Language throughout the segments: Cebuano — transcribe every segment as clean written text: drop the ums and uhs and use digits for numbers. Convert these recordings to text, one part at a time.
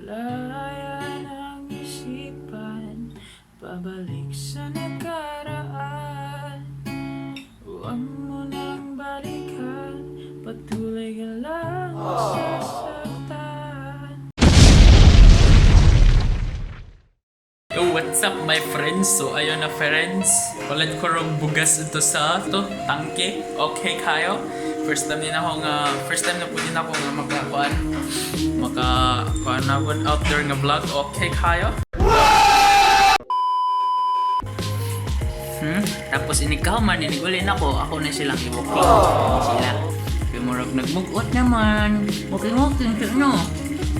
Laya ng isipan, pabalik sa nakaraan. Huwag mo nang balikan, patuloy ka lang masasaktan. Yo, what's up, my friends? So ayun na, friends. Ulit ko rong bugas ito sa to, tangke. Okay kayo? First time din ako nga, first time na po din ako nga makakuan. Maka, kuan na po outdoor nga vlog. Okay kayo? Tapos inikaw man, inigulin ako. Ako na silang i-walking. Sila. Kaya murag nagmugot naman. Walking, walking, siya, no.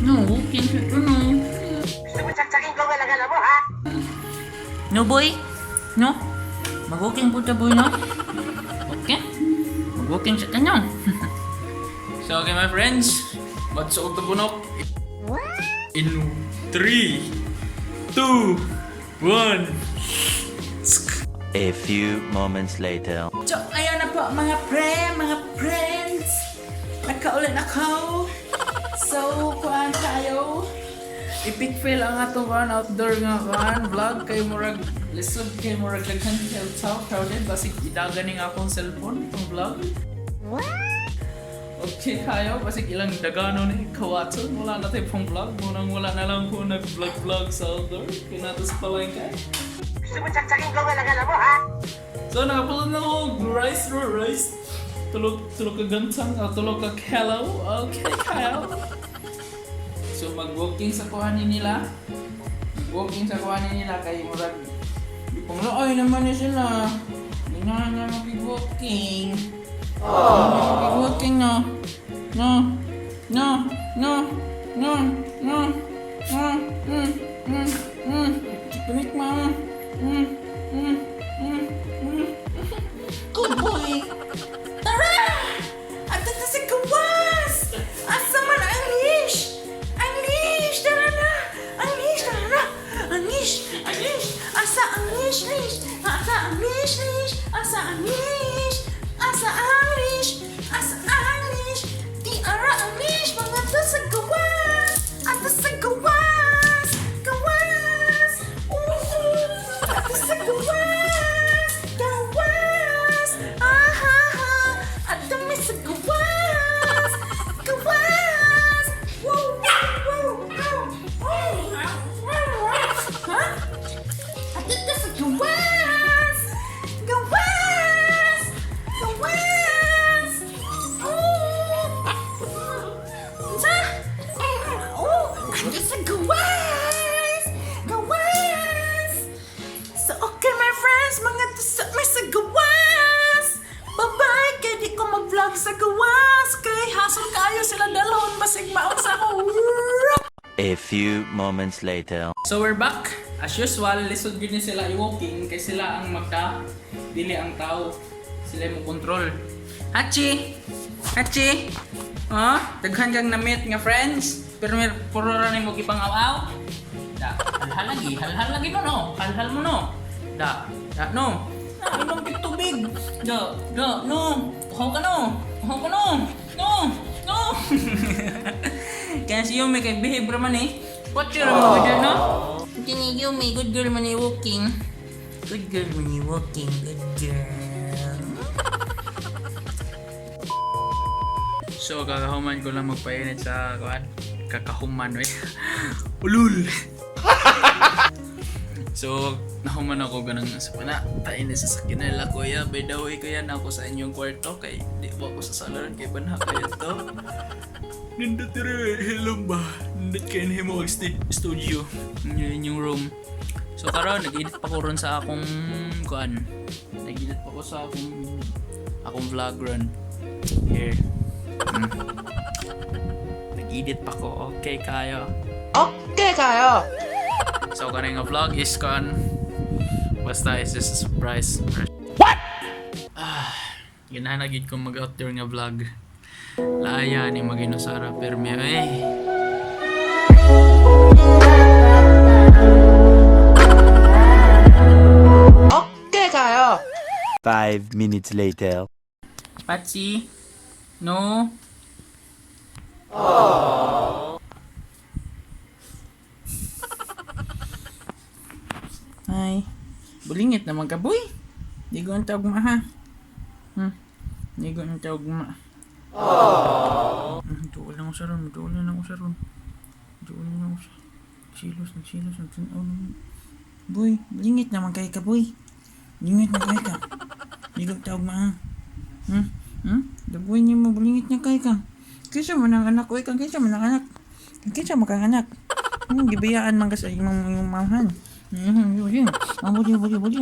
No, walking, siya, no. No, boy? No? Mag-walking po ta, boy, no? Okay? Mag-walking sa kanyo. So, okay, my friends. Matsuot na bunok. In 3, 2, 1. A few moments later. So, ayun na po, mga pre, mga friends. Nagkaulit ako. So, kuhaan tayo. Epic fail ang atong kuhaan outdoor nga kuhaan vlog kay murag lisod kay murag daghan kay tao, crowded, basig idaga ning akong cellphone itong vlog. Okay kayo, basig ilang dagano ni kawaton, wala na tayo pong vlog, munang wala na lang ko nag vlog vlog sa outdoor kay nato sa palengke. So nakapulot na ako rice ro rice. Tulog tulog ka gantang, ah, tulog ka hello. Okay kayo. So mag-walking sa kuhanin nila. Mag-walking sa kuhanin nila kay murag di pang laoy naman ni sila. Di na na mag-walking. Mag-walking no. No. No. No. No. No. No. Mm. Chikunit ma. Mm. Good boy! Tara! At ito sa gawas! Asa man ang leash? Ang leash! Tara na! Ang leash! Tara na! Ang leash! Ang leash! Asa ang leash? Leash! Asa ang leash? Leash! Asa ang leash? Asa ang leash? Asa ang leash? Di ara ang leash! Mga to sa gawas! Ato sa gawas! Gawas! Oo! Ato sa gawas! Gawas! Ahaha! Ato may sa gawas! Gawas! Wow! Wow! Wow! Wow! Ha? Ato ta sa gawas! Gawas! Gawas! Oh! Unsa? Oh! Ato sa gawas! Gawas! So okay, my friends, mga tusa may sa gawas! Bye-bye! Kay di ko mag-vlog sa gawas! Kay hasol kayo sila dalhon, basig maon sa ako. A few moments later. So we're back. As usual, lisod gyud ni sila i-walking kay sila ang magka dili ang tao. Sila mo control. Hachi! Hachi! Ha? Daghan kang na-meet nga friends. Pero mer puro ra nimo gipang aw-aw. Da, halhal lagi, halhal lagi mo no. Halhal mo no. Da, da no. Na, inom kig tubig. Da, da, no. Uhaw ka no. Uhaw ka no. No, no. Kaya si Yumi kay behave ra man eh. Watch your mo good no? Hindi ni Yumi, good girl man eh walking. Good girl man eh walking, good girl. So kakahuman ko lang magpainit sa kuan. Kakahuman oy. Ulul. So nahuman ako ganang sa pana painit sa sakyan nila kuya. By the way, kuya, na ako sa inyong kwarto kay di ba ako sa salaran kay banha kayo to. Nindot rin, hello ba? Nindot kayo na mo studio. Yun yung room. So karon nag-edit pa ko ron sa akong kuan. Nag-edit pa ko sa akong vlog ron. Here. Nag-edit pa ko. Okay kayo. Okay kayo! So kanang nga vlog is kan basta is just a surprise. What? Ah, ganahan na gid ko mag-outdoor nga vlog. Laaya ni Maginusara permi eh. Okay kayo! 5 minutes later. Patsy? No? Hi. Bulingit naman ka, boy. Ligo ang tawag ma, ha? Ligo ang tawag ma. Duol lang ako sa ron. Duol lang ako sa ron. Duol lang ako sa. Silos, nagsilos, nagtanaw naman. Boy, bulingit naman kay ka, boy. Bulingit na kay ka. Ligo ang tawag ma, ha? Hmm? Hmm? Dabuhin niyo mo, bulingit na kay ka. Kaysa man ang anak, oy, kang kaysa man ang anak. Kaysa man kang anak. Gibayaan man ka sa imong mamahan. Yun, yun. Ang budi, budi, budi.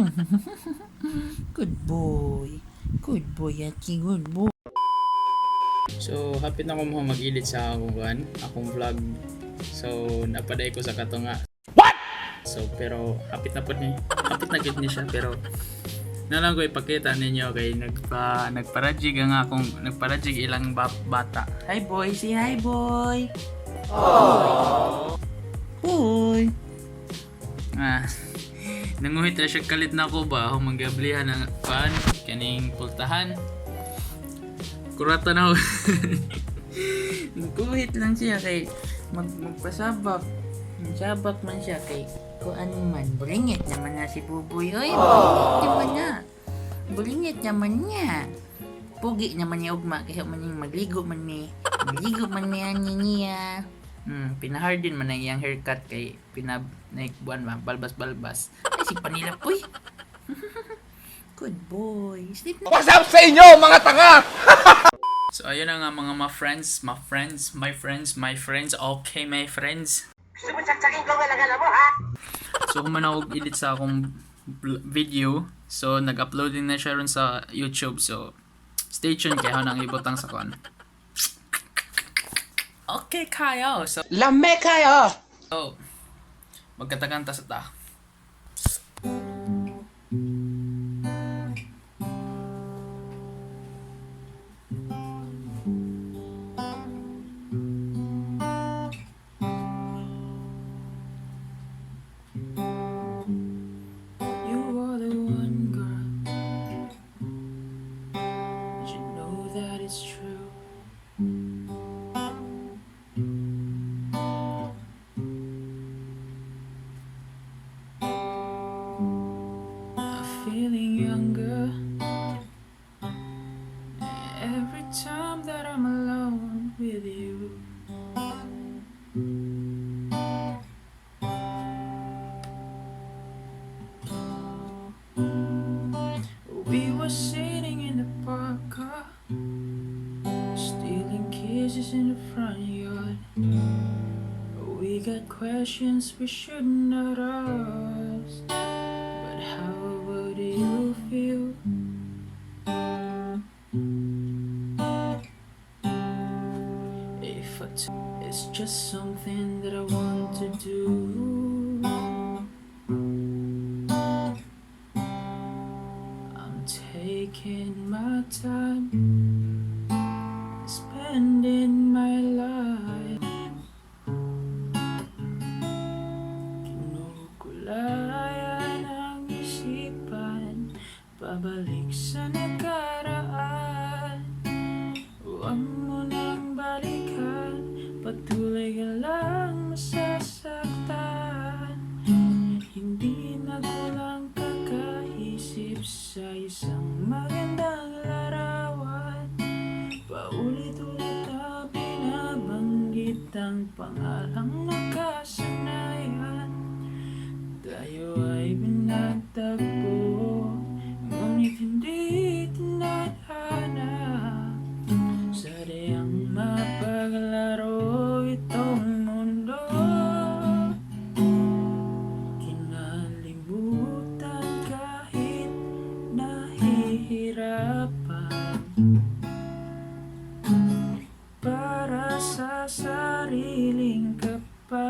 Good boy. Good boy, Yaki. Good boy. So, hapit na ko mo mag-edit sa akong kuan, akong vlog. So, napaday ko sa katunga. What? So, pero hapit na pod ni. Hapit na gid ni siya, pero na lang ko ipakita ninyo kay nagparajig ang akong nagparajig ilang bata. Hi, boy. Say hi, boy. Boy. Ah. Nanguhit ra siya kalit na ako ba ako manggablihan ang kuan kaning pultahan. Kurata na ako. Nagkuhit lang siya kay magpasabak. Magsabak man siya kay kuan man. Bulingit naman na si Buboy. Oy, bulingit naman na. Bulingit naman niya. Pugi naman niya ugma kaya man yung magligo man mi. Magligo man mi ani niya. Pinahardin man ang iyang haircut kay pinab naikbuan ba balbas-balbas. Ay, si Panila poy. Good boy. Sleep na. What's up sa inyo, mga tanga? So ayun na nga mga my friends, my friends, my friends, my friends, okay my friends. So human ako edit sa akong video. So nag-upload din na siya ron sa YouTube. So stay tuned kay nang ibutang sa kon. Okay kayo. So Lame kayo! oh, magkatagan ta sa ta. You are the one girl. Did you know that it's true? I'm feeling younger every time that I'm alone with you. We were sitting in the park car, stealing kisses in the front yard. We got questions we should not ask. But how would you feel? If I it's just something that I want to do. I'm taking my time, spending my life. Kinukulayan ang isipan, pabalik sa nakaraan. Huwag mo nang balikan, patuloy ka lang masasaktan. Hindi na kulang kakaisip sa isang magandang larawan. Paulit-ulit na binabanggit ang pangalang nakasanayan. Tayo ay pinagtagpo, ngunit hindi tinadhana. Sadyang mapaglaro itong mundo. Kinalimutan kahit nahihirapan. Para sa sariling kapakanan.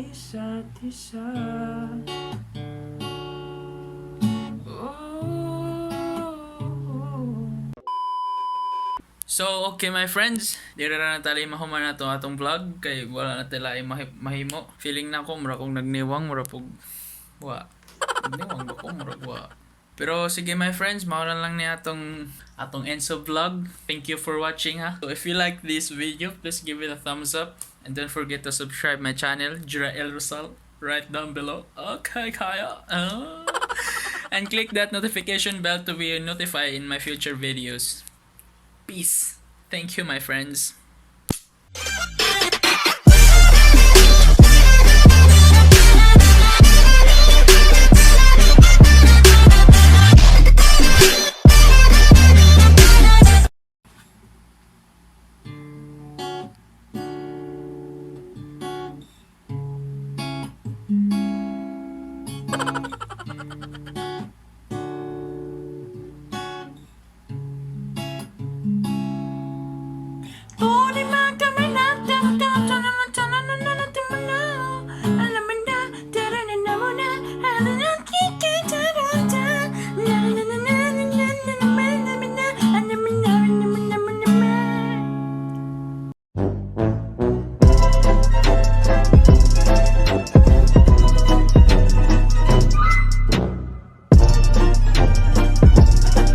Isa't isa. Oh. So, okay, my friends, diri ra na tali mahuman na to atong vlog kay wala na tala mahimo. Feeling na ako mura kong nagniwang, mura pug wa. Nagniwang ba ko? Mura wa. Pero sige, my friends, mao na lang ni atong Enzo vlog. Thank you for watching, ha. So if you like this video, please give it a thumbs up and don't forget to subscribe my channel, Jurael Rosal, right down below. Okay, kaya. Ah. And click that notification bell to be notified in my future videos. Peace. Thank you, my friends.